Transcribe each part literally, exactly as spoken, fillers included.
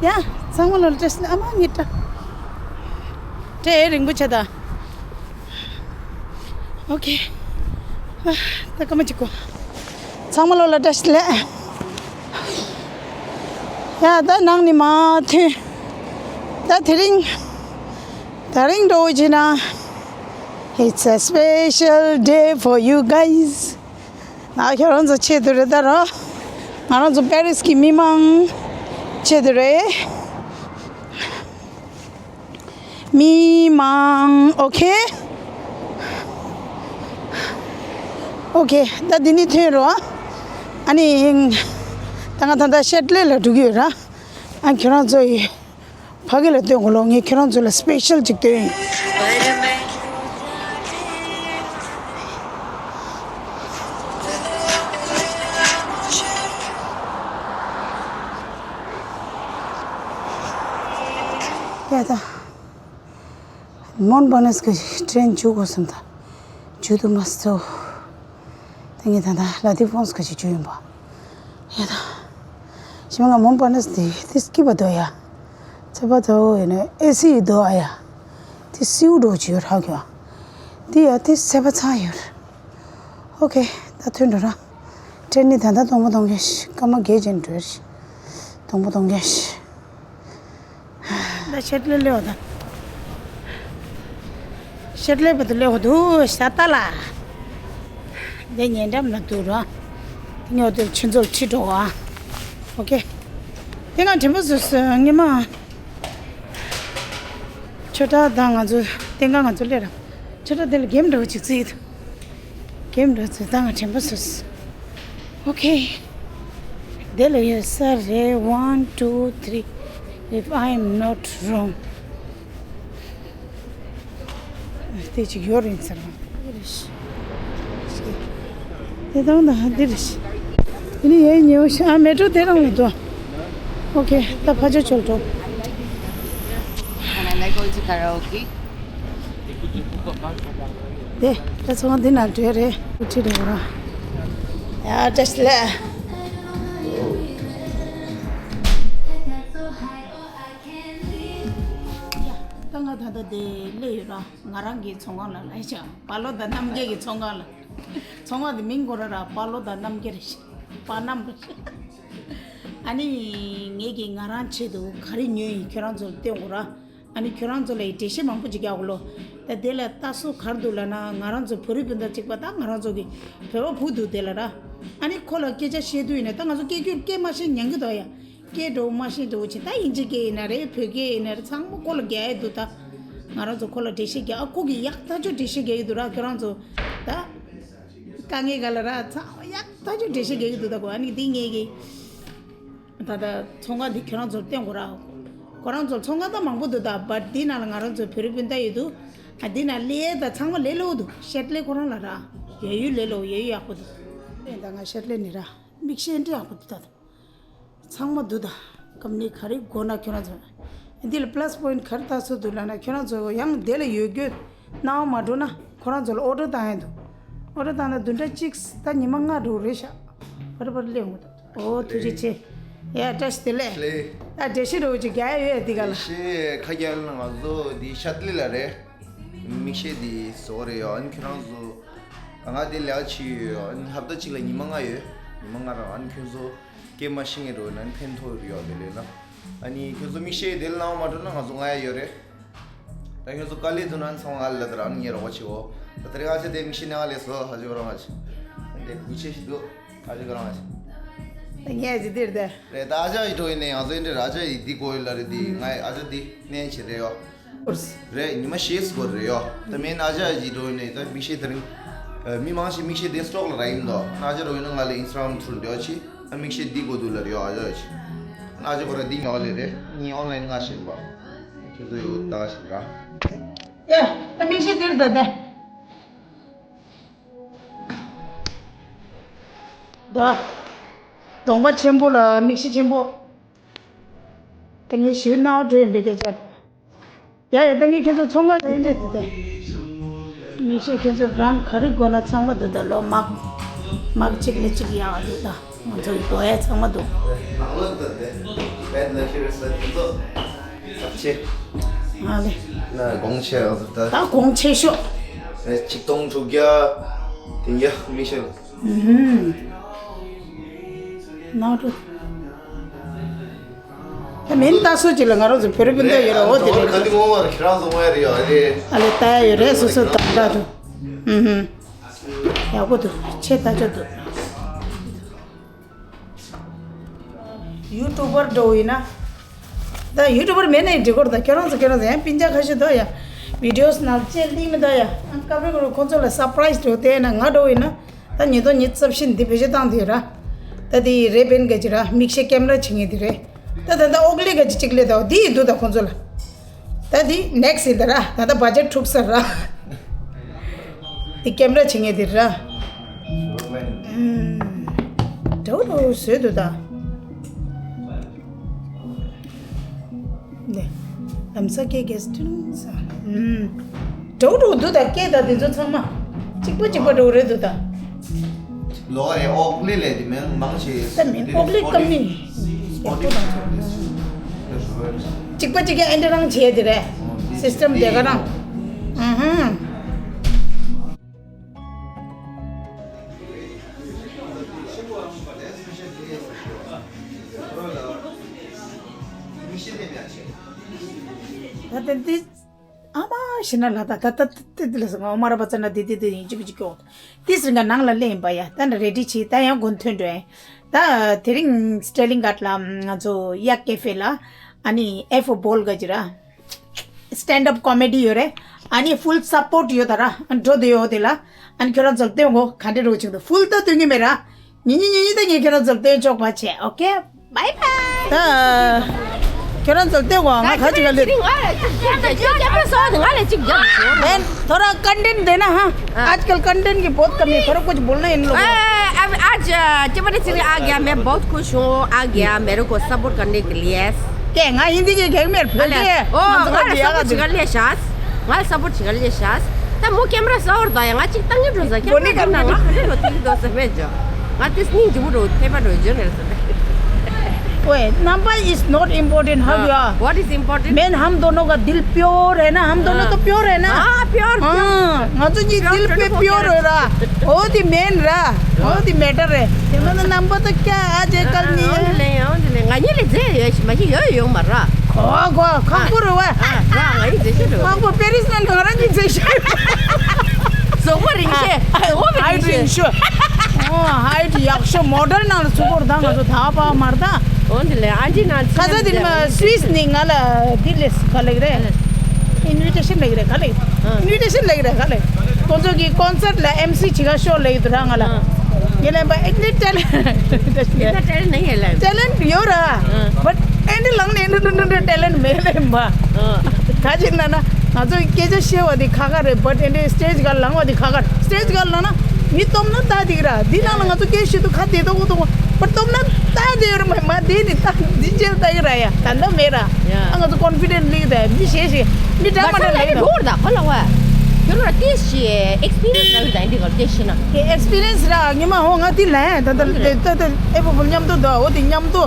ཡ། ཚང་མ་ལ་བཀྲ་ཤིས་བདེ་ལེགས། ཨ་མ་ངའི་སྐྲ། སྐྲ་ཨེ་རིང་པོ་བྱས་ད། ཨོ་ཁེ། ཨ། ད་སྐར་མ་གཅིག་གོ། ཚང་མ་ལོ་ལ་བཀྲ་ཤིས་བདེ་ལེགས། ཡ། ད་ནང་ནས་མར་ཐོན། ད་དེ་རིང་། ད་རིང་འགྲོ་བྱས་ན། It's a special day for you guys. ང་ཁྱོད་རང་ཚོ་ཆེད་དུ་རེད་ད་རོ། ང་རང་ཚོ་པེ་རིས་ཀྱི་མི་མང་ཆེད་དུ་རེད། མི་མང་། ཨོ་ཁེ། ཨོ་ཁེ། ད་འདི་ནས་ཐོན་རོགས། ཨ་ནི། ད་ང་ད་ལྟ་ཤེད་ལེ་ལ་འགྲོ་གི་ཡོད་ར། ཨ། ཁྱོད་རང་ཚོ་ཡི་ཕ་གི་ལ་སྟོན་གོ་ལོ། ངས་ཁྱོད་རང་ཚོ་ལ་སི་པེ་ཤལ་ཅིག་སྟོན་ཡིན། ཡ་ད། མོན་པ་ནས་ཀྱི་ཊེན་འཇུག་དགོས་བསམ་ད། འཇུག་ཐུབ་མ་སོང་། ད་ངས་ད་ལྟ་ལ་དེ་ཕོན་སི་ཀ་ཞིག་འཇུག་ཡིན་པ། ཡ་ད། ཞི་མ་ང་མོན་པ་ནས་དེ་དེ་སྐྱིད་པ་འདུག་ཡ། ཚ་པ་ཚ་བོ་ཡིན་ན་ཨེ་སི་ཡི་འདུག་ཨ་ཡ། དེ་སིའུ་འགྲོ་བྱེད་ཡོད་རག་གི་ཡ། དེ་ཡ་དེ་ཚ་པ་ཚ་ཡོད། ཨོ་ཁེ། ད་ཐོན་འགྲོ་ར། ཊེན་ནི་ད་ལྟ་སྟོང་པ་སྟོང་རྐྱང་ཞིག་སྐར་མ་བརྒྱད་ཅན་འགྲོ་རེད། སྟོང་པ་སྟོང་རྐྱང་ཞིག་ད་ཤེད་ལེ་ལེ་བ་ད། ཤེད་ལེ་བ་ད་ལེ་བ་འདུག་ཤ་ཏ་ལ། འདི་ཉེ་འགྲམ་ལ་འདུག་ར། ཉོ་དེ་ཆུ་མཛོད་ཁྲིད་འགྲོ་བ། ཨོ་ཁེ། དེ་ང་དྲན་པ་བཟོས་སོང་ངས་མ། ཆོས་གྲགས་དང་ང་ཚོ་དེ་སྔ་ང་ཚོ་སླེབས་ར། ཆོས་གྲགས་དེ་ལ་གེམ་འདྲ་བོ་ཅིག་རྩེ་ཡི་འདུག་གེམ་འདྲ་བོ་རྩེ་ད་ང་དྲན་པ་བཟོས་སོང་། ཨོ་ཁེ། དེ་ལ་ཡོད་ས་རེད། One, two, three. If I am not wrong. དེ་ཅིག་ཡོད་རེད་ཟེར་བ། དེ་དང་ད་འདི་རེད། དེ་ནི་ཡའི་ཉེ་བོ་ཞིག་ཨ་མེ་ཏྲོ་དེ་རང་ལ་འགྲོ། ཨོ་ཁེ། ད་ཕ་ཇོ་ཆོལ་འགྲོ། Can I go to karaoke? དེ་ད་ཚོང་འདི་ན་འདྲེ་རེད། ཁྲིད་རེད་ར། ཡ་བཀྲ་ཤིས་ལེ། ད་ང་ད་ལྟ་དེ་སླེབས་ཡོད་ར། ང་རང་གི་ཚོང་ཁང་ལ་ལ་ཡ་ཅང་པ་ལོ་དང་རྣམ་རྒྱལ་གྱི་ཚོང་ཁང་ལ། ཚོང་ཁང་དེ་མིང་གོ་ར་ར་པ་ལོ་དང་རྣམ་རྒྱལ་རེད། པ་རྣམ་རེད། ཨ་ནི་ངས་ཀྱིས་ང་རང་ཆེད་དུ་ག་རེ་ཉོས་ཡིན་ཁྱོད་རང་ཚོར་སྟོན་དགོས་ར། ཨ་ནི་ཁྱོད་རང་ཚོ་ལ་ཡི་འགྲེལ་བཤད་མང་པོ་ཅིག་རྒྱག་དགོས་ལོ། ད་དེ་ལ་ལྟ་སྲོལ་ག་རེ་འདུག་ལབ་ན་ང་རང་ཚོ་བོད་རིགས་སྤུན་ཟླ་གཅིག་པ་ད་ང་རང་ཚོ་གི་བོད་པ་བུ་འདུག་དེ་ལ་ར། ཨ་ནི་ཁོ་ལ་སྐད་ཆ་བཤད་དུས་ཡིན་ན་ད་ང་ཚོ་སྐད་སྒྱུར་སྐད་མ་ཤེས་ཉན་གི་འདུག་ཡ། སྐད་འགྲོ་མ་ཤེས་འགྲོ་ཆེ་ད་ཨིན་ཇི་སྐད་ཡིན་ན་རེད་བོད་སྐད་ཡིན་ན་རེད་ཚང་མ་ཁོ་ལ་རྒྱག་ཡ་འདུག་ད། ང་རང་ཚོ་ཁོ་ལ་འགྲེལ་བཤད་རྒྱག་ཨ་ཁོ་གི་ཡག་ཐག་ཆོད་འགྲེལ་བཤད་རྒྱག་གི་འདུག་ར་ཁྱོད་རང་ཚོ་ད། དཀའ་ངལ་ག་ལ་ར་ཚང་མ་ཡག་ཐག་ཆོད་འགྲེལ་བཤད་རྒྱག་གི་འདུག་ད་གོ་ཨ་ནི་འདི་ངེད་ཀྱི། ད་ལྟ་ཚོང་ཁང་འདི་ཁྱོད་རང་ཚོར་བསྟན་དགོས་ར། ཁོ་རང་ཚོར་ཚོང་ཁང་ད་མང་པོ་འདུག་ད་བར་འདི་ནང་ལ་ང་རང་ཚོའི་བོད་རིགས་སྤུན་ཟླ་ཡོད་འདུག་ཨ་འདི་ནང་ལས་ད་ཚང་མ་ལས་སླ་བོ་འདུག་ཤེད་ལས་ཁོ་རང་ལ་ར། ཡ་ཡུལ་ལས་སླ་བོ་ཡ་ཡུལ་ཡག་པོ་འདུག་ཨེ་ད་ང་ཤེད་ལས་ནི་ར་མིག་ཤེལ་འདྲ་ཡག་པོ་འདུག་ད་ད། ཚང་མ་འདུག་ད། ཀམ་ནི་ག་རེ་དགོས་ན་ཁྱོད་རང་ཚོ། འདི་ལ་པ་ལ་སི་པོ་ཡིན་ཊི་ག་རེ་ལྟ་སྲོལ་འདུག་ལབ་ན་ཁྱོད་རང་ཚོ་ཡང་དེ་ལ་ཡོད་རྒྱུ་སྣང་བ་མ་འགྲོ་ན་ཁོ་རང་ཚོ་ལ་ཨོ་ཌར་བཏང་ཡ་འདུག་ཨོ་ཌར་བཏང་ན་བདུན་ཕྲག་གཅིག་ད་ཉི་མ་ལྔ་འགྲོ་རེད་ཤག་བར་བར་སླེབས་འོང་། ཨོ་ཐུགས་རྗེ་ཆེ། ཡ་བཀྲ་ཤིས་བདེ་ལེགས། ལེགས། ད་འགྲེལ་བཤད་འདྲ་བོ་ཅིག་རྒྱག་ཡ་ཡོད་ཡ་འདི་ག་ལ། འགྲེལ་བཤད་ཁ་རྒྱག་ན་ང་ཚོ་འདི་ཤད་ལི་ལ་རེད། མིག་ཤེལ་འདི་བཟོ་རེད་ཡ། ཨ་ནི་ཁྱོད་རང་ཚོ་ང་དེ་ལས་ཀ་བྱེད་ཡོད་ཡ། ཨ་ནི་ཧབ་ཏ་གཅིག་ལ་ཉི་མ་ལྔ་ཡོད། ཉི་མ་ལྔ་རང་ཨ་ནི་ཁྱོད་ཚོ་སྐད་མ་ཤེས་མཁན་འདྲ་བོ་ཡིན་ན་ཨ་ནི་ཕན་ཐོགས་ཡོད་རེད་ཡ། དེ་ལས་ན་ཨ་ནི་ཁྱོད་ཚོ་མིག་ཤེལ་དེ་ལ་སྣང་བ་མ་འགྲོ་ན་ང་ཚོ་ང་ཡ་ཡོད་རེད། ད་ཁྱོད་ཚོ་དཀའ་ལས་འདུག་ན་ཚང་མ་ང་ལ་ལབ་དང་ཨ་ནི་ངས་རོགས་པ་བྱེད་གོ། ད་དེ་རིང་ཨ་ཅག་དེ་མིག་ཤེལ་ནས་ང་ལས་སོ་ཧ་ཅང་རང་ང་ཆེ། དེ་སྒུག་ཆེ་ཞིག་འདུག་ཨ་ཅག་རང་ང་ཆེ། ད་ངས་ཅི་འདིར་དེ། རེད་ད་ཨ་ཅག་ཡི་འགྲོ་ཡིན་ནས་ང་ཚོ་ཨེ་འདྲ་ར་ཨ་ཅག་ཡི་འདི་དགོས་ཡོད་ལ་རེད་འདི་ང་ཨ་ཅག་འདི་གནས་ཆེ་རེད་ཡོ། རེད་ཉི་མ་ཞེས་སུ་དགོས་རེད་ཡོ། ད་མིན་ཨ་ཅག་ཡི་འགྲོ་ཡིན་ནས་ད་མིག་ཤེལ་དེ་རིང་། མི་མང་ཞིག་མིག་ཤེལ་དེ་སི་ཊོག་ལ་རག་ཡིན་དོ། ཨ་ཅག་འགྲོ་ཡིན་ན་ང་ལ་ཨིན་སི་ཊ་གྷ་རམ་ཐུར་འདྲ་ཆེ། ཨ་མིག་ཤེལ་འདི་དགོས་འདུག་ལ་རེད་ཡོ་ཨ་ཅག་ཡི་ཆེ། ཨ་ཅག་ཁོ་ར་འདི་ཉོ་ལེ་རེད་ངས་ཨོན་ལན་ང་ཤེས་པ། ཁྱོད་ཚོ་ཡོད་ད་ཤེས་ར། ཡ། ད་མིག་ཤེལ་འདིར་ད་ད། ད། གདོང་པ་ཆེན་པོ་ལ་མིག་ཤེལ་ཆེན་པོ། ད་ངས་ཞུ་ནའོ་འགྲོ་ཡིན་པའི་སྐད་ཆ། ཡ་ཡ་ད་ངས་ཁྱེད་ཚོ་ཚོང་ཁང་ལ་ཡིན་འདྲེ་དེ་ད། མིག་ཤེལ་ཁྱེད་ཚོ་རང་ག་རེ་དགོས་ན་ཚང་མ་འདུག་ད་ལོ་མག་མག་གཅིག་ལ་གཅིག་ཡག་འདུག་ད། ང་ཚོ་གི་གོ་ཡ་ཚང་མ་འདུག་ནང་ལོགས་དང་དེ་བེད་ལ་ཤི་རེ་ས་དེ་ཚོ་ཚབ་ཆེ། ཨ་ལེ། ན་གོང་ཆེ་ཨ་ད། ད་གོང་ཆེ་ཤོས། ཨེ་ཆིག་སྟོང་དྲུག་བརྒྱ་དེ་འདྲ་མི་ཤེས། ཨུ་ཧུམ། ནོར་འཁྲུལ། ད་མིན་ལྟ་སྲོལ་ཅིག་ལ་ང་རང་ཚོ་བོད་རིགས་སྤུན་ཟླ་ཡོད་ར། འོ་དེ་རེད། ག་དུས་ངོ་མ་ར་ཁྱེད་རང་ཚོ་ངོ་ཡ་རེད་ཡ་རེད། ཨ་ལེ་ལྟ་ཡ་ཡོད་རེད། སོ་སོ་དང་འདྲ་འདུག་ཨུ་ཧུམ། ཡག་པོ་འདུག་ཆེ་ལྟ་ཆོག་འདུག་ཡུ་ཊུབ་པར་འགྲོ་ཡིན་ན། ད་ཡུ་ཊུབ་པར་མེད་ན་ཡང་འགྲིག་གོ་ར། ད་ཁྱོད་རང་ཚོ་ཁྱོད་རང་ཚོ་ཡང་སྤུན་ཀྱག་ཁ་ཤས་འདུག་ཡ། བི་ཌི་ཡོ་ནང་ཅེ་ལིང་མི་འདུག་ཡ། ཨ་སྐབས་རེ་ཁོ་རང་ཁོ་ཚོ་ལ་སར་པ་རའི་སི་འགྲོ་དེ་ན་ང་འགྲོ་ཡིན་ན། ད་ཉིས་སྟོང་ཉི་ཤུ་རྩ་བཞི་འདི་བེད་སྤྱོད་བཏང་དེ་ར། ད་དེ་རེ་བན་ག་ཅི་ར་མིག་ཤེལ་ཀེམ་ར་བྱེད་ངེས་དེ་རེད། ད་ད་ད་ཨོག་ལི་ག་ཅི་གཅིག་ལས་ད་དེ་ཡི་འདུག་ད་ཁོ་ཚོ་ལ། ད་དེ་ནེག་སི་ཡིན་ད་ར། ད་ད་བ་ཇེཊ་འཁྲུག་ས་ར། དེ་ཀེམ་ར་བྱེད་ངེས་དེ་ར། ཨུམ། འགྲོ་འགྲོ་བཟོས་འདུག་ད། ནེ། ལམ་ས་སྐད་གེ་སི་ཊིང་ས། ཨུམ། འགྲོ་འགྲོ་འདུག་ད་སྐད་ད་དེ་ཚོ་ཚང་མ། གཅིག་པ་གཅིག་པ་འགྲོ་རེད་འདུག་ད། ལོ་རེ་ཨོག་ལི་ལས་དེ་མིན་མང་ཆེ། ད་མིན་ཨོག་ལི་ཀམ་ནི། གཅིག་པ་གཅིག་ག་ཨེ་འདྲ་རང་བྱས་དེ་རེད། སི་སི་ཊེམ་དེ་ག་རང་། ཨུ་ཧུམ། ད་དེ་འདི། ཨ་མ་ཤི་ན་ལ་ད་ད་ད་ཏི་ཏི་ལ་སོང་ཨོ་མ་ར་པ་ཙ་ན་དི་ཏི་ཏི་ཡིན་ཅི་པི་ཅི་ཀྱོག་ཏི་སི་རི་ང་ནང་ལ་ལེན་པ་ཡ། ད་ན་རེ་ཌི་ཆི་ད་ཡང་དགོན་ཐོན་འགྲོ་ཡ། ད་དེ་རིང་སི་ཊེ་ལིང་གྷཊ་ལ་ང་ཚོ་ཡ་ཀེ་ཧྥེ་ལ་ཨ་ནི་ཨེ་ཧྥོ་བྷོལ་ག་ཅི་ར་སི་ཊེན་ཌ་ཨབ་ཀོ་མེ་ཌི་ཡོད་རེད། ཨ་ནི་ཧྥུལ་སཔོར་ཊི་ཡོད་ད་ར། འགྲོ་དེ་ཡོད་དེ་ལ་ཨ་ནི་ཁྱོད་རང་ཚོ་ལ་སྟོན་གོ་ག་འདྲ་རོ་ཆུང་དུ་ཧྥུལ་ད་སྟོན་གི་མེད་ར། ཉི་ཉི་ཉི་ཉི་ད་ངས་ཁྱོད་རང་ཚོར་སྟོན་ཆོག་པ་བྱས། ཨོ་ཁེ། བའི་བའི། ད་ཁྱོད་རང་ཚོར་སྟོན་གོ་ང་ག་ཅིག་ག་ལེ། ང་ལ་གཅིག་རྒྱབ་རྒྱབ་རྒྱབ་སོང་། ང་ལ་གཅིག་རྒྱབ་སོང་། ཨེན་ཐོ་ར་ཀོན་ཊེན་ཏ་དེ་ན་ཧ། आजकल कंटेंट की बहुत कमी है, थोड़ा कुछ बोलना इन लोगों को। आज के बड़े सिंह आ गया, मैं बहुत खुश हूँ, आ गया, मेरे को सपोर्ट करने के लिए। क्या, हाँ, हिंदी के गैंग में फैल गए। ओ, हम तो हमारा दिया सब कुछ कर लिया शास। ང་ལ་སཔོར་ཊི་བྱེད་ག་ལས་ཤག་ད་མོ་ཀེམ་ར་གསར་པ་ར་ད་ཡ། ང་གཅིག་བཏང་གི་འགྲོ་ས་ཀེམ་ར་ཀེམ་ར་ང་ག་ལེ་རོ་ཐིག་འདུག་ས་མེད་ཅོ། ང་དེ་སྙིང་རྗེ་པོ་འགྲོ། ཐེ་པ་འགྲོ་འཇོན་རེད་ས་མེད། ओए, नंबर इज नॉट इम्पोर्टेंट। हाँ, या। What is important? मेन हम दोनों का दिल प्योर है ना, हम दोनों तो प्योर है ना। हाँ, प्योर, प्योर। हाँ, ང་ཚོ་གཉིས་दिल पे प्योर हो रहा, वो दी मेन रहा, वो दी मैटर है। मतलब नंबर तो क्या, आज है, कल नहीं है। ང་གཉིས་ལས་རྫས་ཡོད་ཤི་མ་ཤི་ཡོད་ཡོད་མ་ར། གོ་གོ་ཁག་པོ་རེད་བ། ཨ་ར་ང་ཡི་རྫས་ཤི་རེད། ཁག་པོ་པེ་རིས་ནང་ང་རང་གི་རྫས་ཤི། བཟོ་པོ་རིང་ཤེས། བཟོ་པོ་ཧའིཊ་རིང་ཤེས། ཨོ་ཧའིཊ་ཡག་ཤོས། མོ་ཌེལ་ནང་ལ་ཚུགས་པོར་ད་ང་ཚོ་ད་པ་མར་ད། འོ་འདི་ལས་ཨ་ཇི་ན་ཁ་ས་དེ་ནི་མ་སུའིས་ནི་ང་ལ་འདི་ལས་ག་ལེགས་རེད། ཨིན་ཝི་ཊེ་ཤན་ལེགས་རེད་ག་ལེགས། ཨིན་ཝི་ཊེ་ཤན་ལེགས་རེད་ག་ལེགས། ཁོང་ཚོ་གི་ཀོན་སར་ལ་ཨེམ་སི་བྱེད་ག་ཤོ་ལེགས་འདུག་ར་ང་ལ། ངས་ལན་པ་ཨེ་ནི་ཊེ་ལེན་ཊི། ཊེ་ལེན་ཊི་ཡོད་ར། བཊ་ཨེ་འདྲ་ལངས་ནས་འདྲ་འདྲ་འདྲ་ཊེ་ལེན་ཊི་མེད་ལེ་ཡིན་པ། ག་ཅིག་ན་ན་ང་ཚོ་སྐད་ཆ་བཤད་པ་དེ་ཁག་ཁག་རེད། བཊ་ཨེ་འདྲ་སི་ཊེ་ཇི་སྒང་ལངས་པ་དེ་ཁག་ཁག་རེད། སི་ཊེ་ཇི་སྒང་ལངས་ན་མི་སྟོབས་ན་ལྟ་དེ་གི་ར། འདི་ནང་ལ་ང་ཚོ་སྐད་བཤད་དུས་ཁ་བདེ་ཏོག་ཏོག་བཊ་སྟོབས་ན་ལྟ་དེ་ཡོད་ར། མ་མ་དེ་ནི་ལྟ་འདི་ཅེར་ལྟ་གི་ར་ཡ། ད་ལྟ་མེད་ར། ཨ་ང་ཚོ་ཀོན་ཕི་ཌེན་ཊི་ལིག་ད་མི་ཤེས་ཤེས་མི་འདྲ་མ་འདྲ་ལེགས་ད། ཁོ་ལ་བ་ཁྱོད་ར་ཏིས་ཤི་ཨེག་སི་པི་རི་ཡན་སི་ལ་ཡིན་དེ་ག་ལ་ཏིས་ཤི་ན། ཨེག་སི་པི་རི་ཡན་སི་ར་ཉི་མ་ཧོ་ང་དེ་ལ་ད་ད་ད་ད་ཨེ་པོ་པོ་མཉམ་དུ་ད་འོ་དེ་མཉམ་དུ།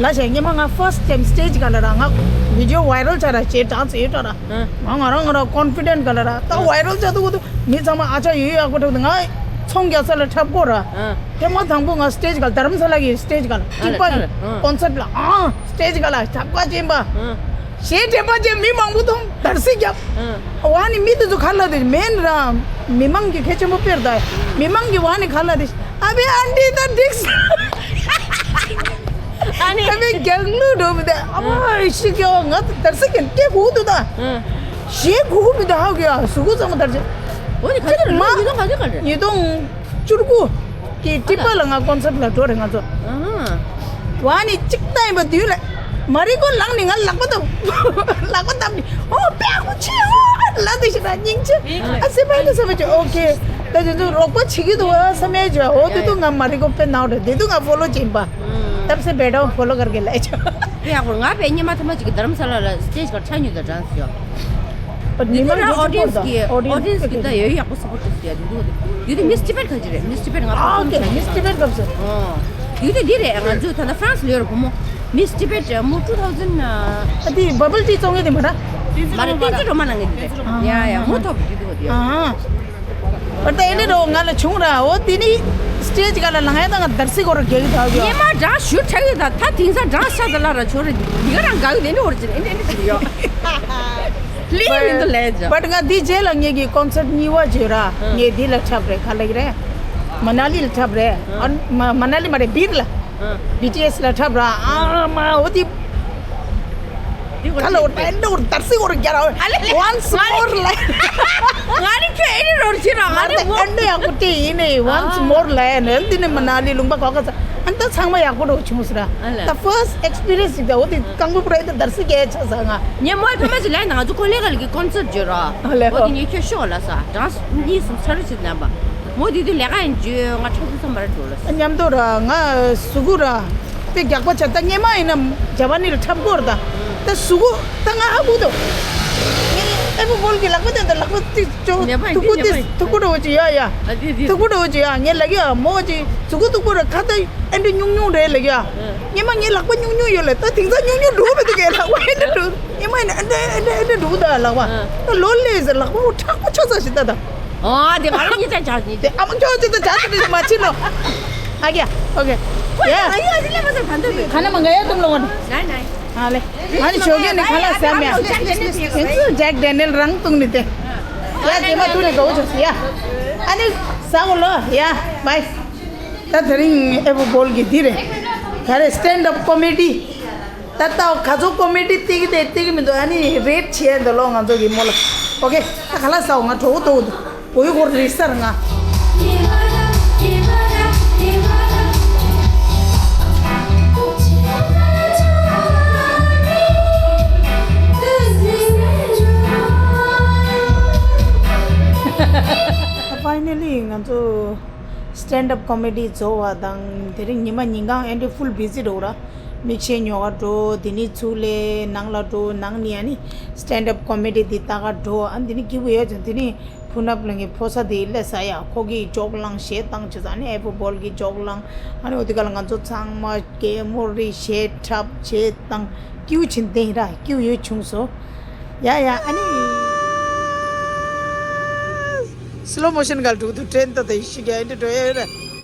ལ་ཞེ་ཉི་མ་ང་ཕར་སི་ཊི་ཊེམ་སི་ཊེ་ཇི་སྒང་ལ་ར་ང་བི་ཌི་ཡོ་ཝའི་རལ་ཆགས་ར་ཅེས་གྲངས་ཚེ་ཡོད་ར། ང་ང་རང་ང་རང་ཀོན་ཕི་ཌེན་ཊི་སྒང་ལ་ར་ད་ཝའི་རལ་ཆགས་འདུག་གོ་འདུག་མི་ཚང་མ་ཨ་ཅག་ཡོད་ཡག་པོ་འགྲོ་འདུག་ང་ཚོང་རྒྱག་ས་ལ་འཁྲབ་གོ་ར། ཐེངས་མ་དང་པོ་ང་སི་ཊེ་ཇི་སྒང་རྡ་རམ་ས་ལ་གི་སི་ཊེ་ཇི་སྒང་ལ་ཀྲིག་པ་གི་ཀོན་སར་ཊི་ལ་ཨ་སི་ཊེ་ཇི་སྒང་ལ་འཁྲབ་ག་ཅན་པ། ཞེས་དྲན་པ་ཅན་མི་མང་པོ་མཐོང་དར་སིག་རྒྱབ། ཝ་ནི་མི་དེ་ཚོ་ཁ་ལ་དེ་མེན་ར། མི་མང་གི་གལ་ཆེན་པོ་དཔེར་ད་མི་མང་གི་ཝ་ནི་ཁ་ལ་དེ་ཨ་བེ་ཨན་ཏི་ད་འགྲིགས། ཨ་ནི་ཨ་བེ་རྒྱག་ལུགས་འགྲོ་མི་དེ་ཨ་བ་ཤི་ཀྱོ་ང་དར་སིག་གི་སྐད་གུག་དུ་ད་ཞེས་གུག་མི་དེ་ཧ་གི་ཡ་གཟུགས་པོ་ཚང་མ་དར་ཅན། འོ་ནི་ག་ཚོད་རེད། ཉིས་སྟོང་ག་ཚོད་ག་རེད། ཉིས་སྟོང་བཅུ་དགུ་གི་ཀྲིག་པ་ལ་ང་ཀོན་སར་ཊི་ལ་འགྲོ་རེད་ང་ཚོ། ཝ་ནི་གཅིག་ལྟ་ཡིན་པ་དུས་ལ་མ་རི་ཀོ་ལངས་ནས་ང་ལག་པ་བཏབ། ལག་པ་བཏབ་ནས་ཨོ་པེ་ཧུ་ཆེ་ཨོ་ལ་དེ་ཞིག་ན་སྙིང་རྗེ་ཨ་སེ་པ་ཏི་ས་པ་ཅི་ཨོ་ཁེ། ད་དེ་ཚོ་རོགས་པ་བྱེད་ཀྱི་འདུག་ཨ་ས་མེད་ཅོ། ཨོ་དེ་དུ་ང་མ་རི་ཀོ་པེ་ནའོ་རེད། དེ་དུ་ང་ཕོ་ལོ་བྱེད་པ། དམ་སེ་བེ་ཏོ་ཕོ་ལོ་གར་གེ་ལ་ཨེ་ཅོ། དེ་ཡག་པོ་ང་པེ་ཉི་མ་ཐ་མ་ཅིག་གི་དྷ་རམ་ས་ལ་ལ་སི་ཊེ་ཇི་ག་ཁྲ་ཉུལ་དང་ཌན་སི་ཡོད། ཨོ་ཌི་ཡན་སི་གི་ད་ཡོད་ཡག་པོ་སི་པོར་ཊི་ཡོད་དུ་དུ་ཡུ་དུ་མིས་ཊི་བེཊ་ག་ཅི་རེད། མིས་ཊི་བེཊ་ང་ཨ་ཨོ་ཁེ་མིས་ཊི་བེཊ་སྐབས་སུ། ཨོ། ཡུལ་དེ་འདི་རེད། ང་ཚོ་ད་ལྟ་ཧྥ་རན་སི་ལ་ཡོད་རེད། བུ་མོ་Miss Tibet མོ་two thousand ཨ་དེ་བ་བལ་ཊི་བཙོང་མཁན་དེ་མ་རེད། མ་རེད། བསྟན་འཛིན་སྒྲོལ་མ་ལགས་ངས་འདི་རེད། ཡ་ཡ་མོ་ཐོབ་ཡུལ་དེ་བ་དེ་ཡོད། ཨ་པར་ད་ཨེ་ནི་རོ་ང་ལ་བྱུང་ར། འོ་དེ་ནི་སི་ཊེ་ཇི་ག་ལ་ལངས་ཡ་ད་ང་དར་སི་སྐོར་རྒྱག་གི་ད་ཡོད། ངས་མ་འདྲ་ཞུ་ཁྲ་ཡོད་ད། ད་དེང་སང་འདྲ་ཤ་ད་ལ་ར་ཆོ་རེད། འདི་ག་རང་དགའ་གི་དེ་ནི་འོར་ཅིན་ཨེ་ནི་ཨེ་ནི་ཞུ་ཡོད། ལི་མི་འདུག་ལས་ཇ། བཊ་ང་འདི་རྗེས་ལ་ངེད་ཀྱི་ཀོན་སར་ཊི་གཉིས་པ་བརྗོད་ར། ངས་འདི་ལ་འཁྲབ་རེད། ག་ལ་གི་རེད། མ་ན་ལི་ལ་འཁྲབ་རེད། ཨ་མ་མ་ན་ལི་མ་རེད། བིར་ལ། བི་ཊི་ཨེསི་ལ་འཁྲབ་ར། ཨ་མ་འོ་དེ་འདི་ག་ལ་འོ་ཨེ་འདྲ་འོ་དར་སི་འོ་རྒྱ་ར། Once more like ང་རིག་ཁྱོད་ཨེ་རི་རོར་ཅི་ར། ང་རིག་ཨེ་འདྲ་ཡག་པོ་དེ་ཡིན་ནི། Once more like ནི་འདི་ནི་མ་ན་ལི་ལུང་པ་ག་ག་ཚ། ཨ་ད་ཚང་མ་ཡག་པོ་འགྲོ་བྱུང་ཟེར། ཨ་ལས། ད་first experience ཞིག་ད་འོ་དེ་རྐང་པ་པུ་ར་ད་དར་སི་སྐད་ཆ་ཟ་ང་། ངས་མོ་ཐོག་མ་ཞིག་ལན་ང་ཚོ་ཀོ་ལེ་ག་ལ་གི་ཀོན་སར་ཊི་བརྗོད་ར། ཨ་ལས། འོ་དེ་ངས་ཁྱོད་ཤོག་ལ་ས་གྲངས་གཉིས་གསུམ་ཚར་རེ་ཞིག་ལན་པ། མོ་དེ་དུས་ལས་ཀ་ཡིན་བརྗོད་ང་ཁྲག་ཚོ་བསམ་པ་རེ་འགྲོ་ལ་ས། མཉམ་དུ་ར་ང་གཟུགས་པོ་ར་དཔེ་རྒྱགས་པ་བྱ། ད་སྔས་མ་ཡིན་ན་ཇ་པ་ནི་ལ་འཁྲབ་སྐོར་ད། ད་གཟུགས་པོ་ད་ང་ཧ་གོ་འདུག་ངས་ཨེ་བུ་བོལ་གི་ལག་པ་དེ་ད་ལག་པ་ཏི་ཅོ་ནེ་པ་ཐུག་པོ་ནེ་དེ་པ་ཐུག་པོ་འདྲ་བོ་ཅིག་ཡ་ཡ། ཨ་དེ་དེ་ཐུག་པོ་འདྲ་བོ་ཅིག་ཡ། ངས་ལབ་ཡ་མོ་ཅིག་གཟུགས་པོ་ཐུག་པོ་ར་ཁ་ད་ཨེ་འདྲ་ཉུང་ཉུང་རེད་ལབ་ཡ། སྔས་མ་ངའི་ལག་པ་ཉུང་ཉུང་ཡོད་ལ་ད་དེང་སང་ཉུང་ཉུང་འགྲོ་མི་འདུག་ངའི་ལག་པ་ཨེ་འདྲ་འགྲོ། སྔས་མ་ཡིན་ན་ཨེ་འདྲ་ཨེ་འདྲ་ཨེ་འདྲ་འགྲོ་ད་ལག་པ། ད་ལོ་ལེ་ཟེར་ལག་པ་མོ་མཁྲེགས་པོ་ཆགས་ས་ཞིག་ད་ད། ཨོ་དེ་ང་རང་གཉིས་ཆ་ཆགས་ནི་དེ། ཨ་མ་ཁྱོད་ཅི་ད་ཆགས་ནི་མ་ཕྱིན་ནོ། ཨ་ཀྱ་ཨོ་ཀེ། ཡ། ཁ་ན་མ་ག་ཡ་ཏུམ་ལོ་ཝན། ཨ་ལེ། ཨ་ནི་ཆོ་གེ་ནི་ཁ་ལ་སམ་ཡ། ཡིན་ཚུལ་ཇེག་ཌེ་ནེལ་རང་ཏུང་ནི་དེ། ཡ་དེ་མ་ཏུ་ནི་ག་འོ་ཆོ་ཡ། ཨ་ནི་ས་གོ་ལོ་ཡ་བའི། ད་དེ་རིང་ཨེ་བུ་བོལ་གི་འདི་རེད། ག་རེ་stand up comedy། ད་ལྟ་ག་ཚོད་ཀོ་མེ་ཌི་བལྟས་ཀྱི་དེ་བལྟས་ཀྱི་མི་འདུག་ཨ་ནི་རེད་བྱས་འདི་ལོ་ང་ཚོ་གི་མོ་ལ། ཨོ་ཀེ། ད་ག་ལ་ས་འོ་ང་གྲོགས་པོ་ཏོ་འདུག་འོ་ཡོ་གོ་རི་སར་ང་། ཕའི་ནལ་ལི་ང་ཚོ་stand up comedy རྫོགས་པ་དང་དེ་རིང་ཉི་མ་ཉིན་གང་ཨེ་འདྲ་ཕུལ་བི་ཟི་འགྲོ་ར། མིག་ཤེལ་ཉོ་ག་འགྲོ། དེ་ནས་ཚུར་ལས་ནང་ལ་འགྲོ། ནང་ནས་ཨ་ནི་stand up comedy འདི་ལྟ་ག་འགྲོ། ཨ་འདི་ནི་སྐྱིད་པོ་ཡོད་ཅིང་དེ་ནི་ཕུ་ནབ་ལ་ངའི་ཕོ་ས་དེ་སླེབས་ས་ཡ། ཁོ་གིས་ཇོག་ལངས་གཞས་བཏང་བྱས་ཙང་ཨ་ནི་ཨེ་བུ་བོལ་གིས་ཇོག་ལངས། ཨ་ནི་འོ་དེ་ག་ལ་ང་ཚོ་ཚང་མ་གད་མོ་རེ་གཞས་འཁྲབ་གཞས་བཏང་སྐྱིད་པོ་བྱིན་ཏེ་ར་སྐྱིད་པོ་ཡོད་བྱུང་སོ། ཡ་ཡ་ཨ་ནི་སི་ལོ་མོ་ཤན་ག་ལ་འགྲོ་འདུག་ཊེན་ཏོ་དེ་ཤི་ག་ཨེ་འདྲ་འགྲོ་ཡ་ཡོད་ར།